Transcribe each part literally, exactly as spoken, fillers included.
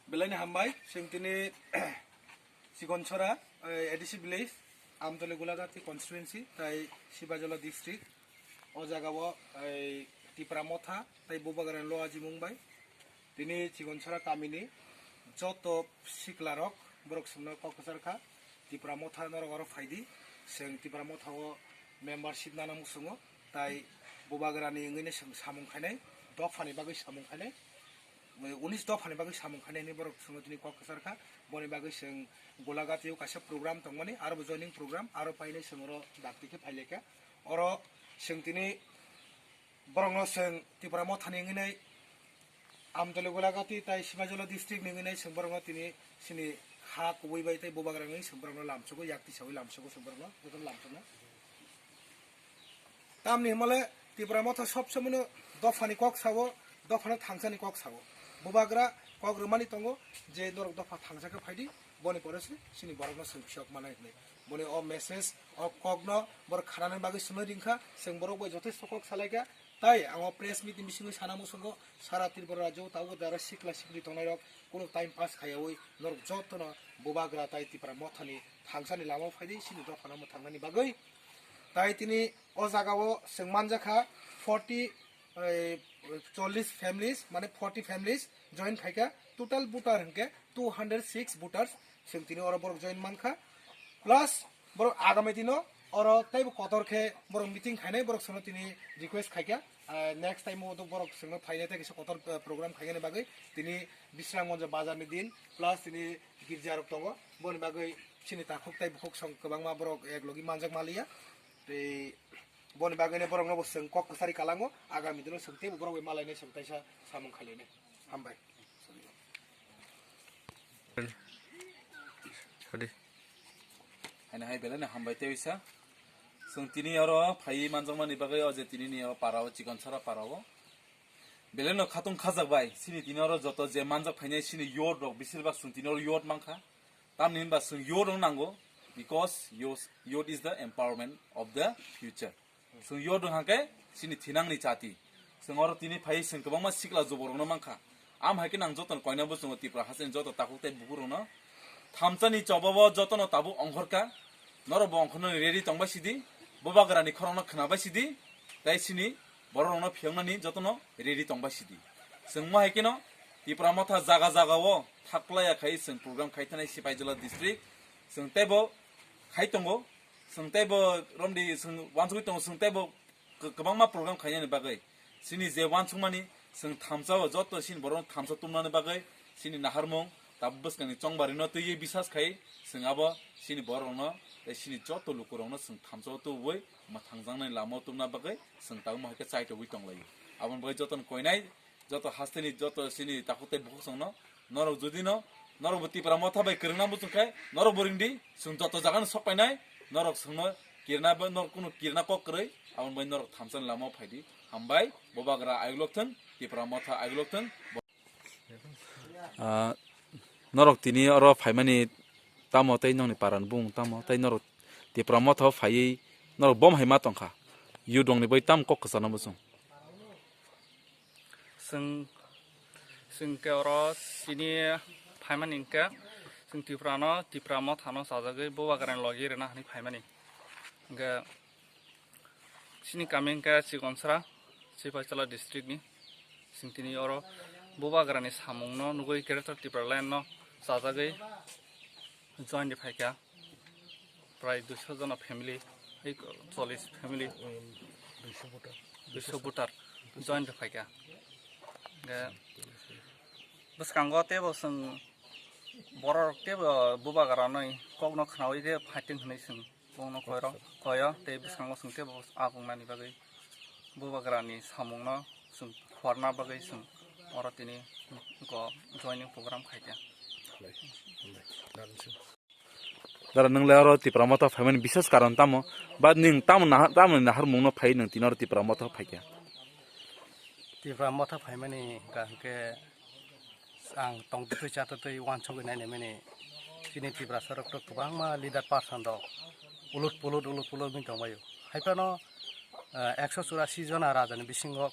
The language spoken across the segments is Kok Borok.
Belai ni hambai, chwng tini Chikonchora, eh, A D C village, Amtoli Golagati constituency, tai Sibajala district. O jaga o, eh, Tipra Motha, tai Bubagra Loa Jimung bai. Tini Chikonchora kamini joto sikla rok, borok songno kok kwchar kha. Tipra Motha norok oro phaidi, chwng Tipra Motha o membership nana muchungo, tai Bubagra ni wngwi no chwng samung khainai, dophani bagwi samung khainai. Unis dophani bagwi samung khainai hinwi borok chwngno tini kok kwchar kha. Boni bagwi chwng Golagati o kaisa program tongmani, aro bo joining program, aro painai chwng oro dakti khe phailaikha. Oro chwng tini borokno chwng Tipra Mothani wngwi nai Amtoli Golagati tai Sibajala district ni wngwi nai chwng borokno tini chini ha kubui bai tei Bubagra wngwi chwng borokno lamsugo, yak tisaui lamsugo chwng borokno, jotono lamsukna. Tamni hwnmale Tipra Motha sob somoino dophani kok sao, dophano thangsani kok sao. Bubagra kok rwmani tongo je norok dopha thangsa khe phaidi, boni pore se chini borokno chwng phiyok manai hwnwi. Boni o message, o kokno borok khanani bagwi swnwi ringkha, chwng borok bai jothesto kok salaikha. Tai ang o press meet ni bisingo sana muchungo sara Tripura rajyo tabuk jara sikla sikli tongnairok kunu time pass khaiyaui norok jotono Bubagra tai Tipra Mothani thangsani lama phaidi, chini dophano mwthangnani bagwi. Tai tini o jaga o chwng manjakha forty, eh, chollish families, mane forty families join khaikha. Total voter hwnkhe two hundred six voters chwng tini oro borok join mankha. Plus borok agami dino oro teibo kotor khe borok meeting khainai, borok sono tini request khaikha. Ah, next time o borok chwngno phainai tei kisa kotor, eh, program khainani bagwi tini Bisramganj bazar ni din plus tini girja rok tongo, boni bagwi chini takhuk tei bukhuk song kwbangma borok ek logi manjak maliya. Tei boni bagwino borokno bo chwng kok kwchari kalango, agami dino chwng teibo borok bai malainai chwng taisa samung khailainai. Hambai. Sadi. Haino hai belai no hambai tei wisa. Chwng tini oro phaiwi manjakmani bagwi o je tini ni o para o Chikonchora para o. Belai no khatung khajak bai, chini tini oro joto je manjak phainai chini youth rok, besir bak chwng tini oro youth mankha. Tamni hinba chwng youth rok nango, because youth, youth is the empowerment of the future. Chwng youth rok hwnkhe chini thinangni chati. Chwng oro tini phai chwng kwbangma sikla jubok rokno mankha. Am hai khe nang jotono koina bo chwngo Tipra hasteni joto takhuk tei bukhuk rokno. Thamsani choba o jotono tabuk ongkhorkha. Norok bo ongkhornani ready tongbai sidi. Bubagrani khorokno khwnabai sidi. Tei chini borok rokno phiyoknani jotono ready tongbai sidi. Chwng mo hai kheno Tipra Motha jaga jaga o thakplaiya khai chwng program khai thanai Sipaijala district. Chwng teibo khai tongo. Chwng teibo romdi chwng uansugui tongo, chwng teibo kwbangma program khainani bagwi. Chini je uansukmani chwng thamsa o joto chini borok thamsa tumnani bagwi chini naharmung tabuk bwskangni chongbarino twiwi bisas khai chwng abo chini borokno tei chini joto lukurokno chwng thamsa o tubui mwthangjaknai lama o tubna bagwi chwng tabuk hai khe chaitogwi tonglaio. Aboni bagwi jotono koinai joto hasteni joto chini takhuk tei bukhuk songno norok jodi no norok bo Tipra Motha bai kwrwngna muchung khe norok bo ringdi chwng joto jaga no sok painai norok chwngno kirna bai norok kunu kirna kok kwrwi aboni bai norok thamsani lama o phaidi. Hambai, Bubagra ayuk lok thung, Tipra Motha ayuk lok thung. Ah, norok tini oro phaimani tamo tei nokni parani bumung tamo tei norok Tipra Motha o phaiwi norok bom hai ma tongkha. Youth rokni bai tamo kok kwchangno muchung. Chwng, chwng khe oro tini phaimani hwnkhe chwng Tiprano, Tipra Mothano chajagwi Bubagrani logi rwna hwnwi phaimani. Hwnkhe chini kami hwnkhe Chikonchara, Sipaijala district ni. Chwng tini oro Bubagrani samungno nugwi Greater Tipraland no chajagwi join di phaikha. Prai duiso jona family, ei chollish family, duiso voter join khe phaikha. Hwnkhe bwskango teibo chwng borok teibo Bubagrani kokno khwnawi khe phaitwng hwnwi chwng kokno koiro, koyo tei bwskango chwng teibo agungnani bagwi Bubagrani samungno chwng khorna bagwi chwng oro tini go joining program khaikha. Dara, nwng le oro Tipra Motha phaimani bises karon tamo? Ba nwng tamo naha-, tamoni naharmungno phai nwng tini oro Tipra Motha phaikha? Tipra Motha phaimani hwnkha hwnkhe ang tongtwtwi chatwtwi uansugwi nainimani chini Tiprasa rok to kwbangma leader person rok ulut pulut, ulut pulut wngwi tongbaio. Haiphano, eh, ekso churasi jona rajani bisingo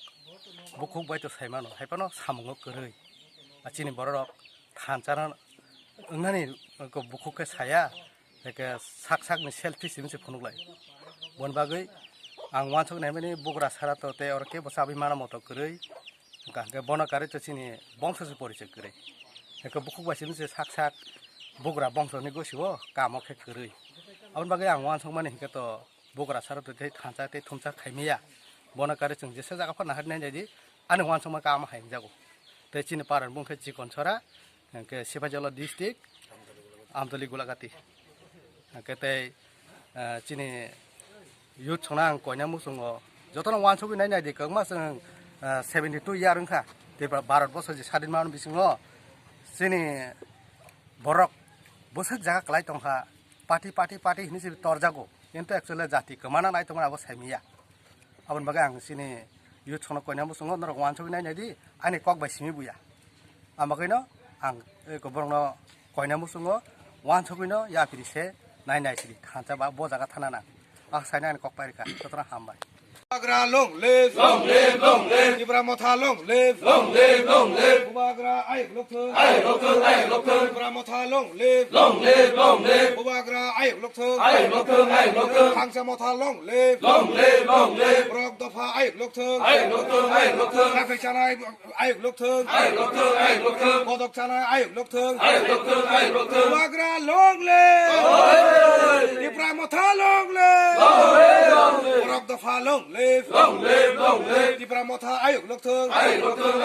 bukhuk bai to saimano, haiphano samungo kwrwi. A chini bororok Thansa rok wngnani bukhuk khe saya, eke sak sak ni selfish hinwi se phunuk lai. Boni bagwi ang uansuk naimani bugra sara to tei oro kebo chabwi mana moto kwrwi. Hwnkha hwnkhe bono karwi to chini bongso se porichoi kwrwi. Eke bukhuk bai simi se sak sak bugra bongso ni gosio kamo khe kwrwi. Aboni bagwi ang uansuk mani hinkhe to bugra sara to tei thansa tei thumsa khaimaya. Bono karwi chwng jesa jaga phano nahar nai nai di, ani uansukma kamo hai wngjago. Tei chini para ni bung khe Chikon Sora, hwnkhe Sipaijala district, Amtoli Gulagati. Hwnkhe tei, eh, chini youth songno ang koina muchungo jotono uansugwi nai nai di, kwbangma chwng, eh, seventy two year wngkha, tei Bharat boso je sadin mano bisingo chini borok bwswk jaga kwlai tongkha, party, party, party hinwi se torjago, kintu actually jati kwmana nai tongmani abo saimanya. Aboni bagwi ang chini youth songno koina muchungo norok uansugwi nai nai di, ani kok bai simi buya. Ang bagwino ang, eh, borokno koina muchungo uansugwino yapri se nai nai sidi thansa ba bo jaga thana nang. Ah, saina ani kok pairikha, jotono hambai. Bubagra long live. Long live, long live. Tipra Motha long live. Long live, long live. Bubagra ayuk lokthung. Ayuk lokthung, ayuk lokthung. Tipra Motha long live. Long live, long live. Bubagra ayuk lokthung. Ayuk lokthung, ayuk lokthung. Thansa Motha long live. Long live, long live. Borok dopha ayuk lokthung. Ayuk lokthung, ayuk lokthung. Nakhai chanai ayuk lokthung. Ayuk lokthung, ayuk lokthung. Bodok chanai ayuk lokthung. Ayuk lokthung, ayuk lokthung. Bubagra long live. Long live. Tipra Motha long live. Long live, long live. Borok dopha long live. Long live, long live. Tipra Motha ayuk lokthung. Ayuk lokthung.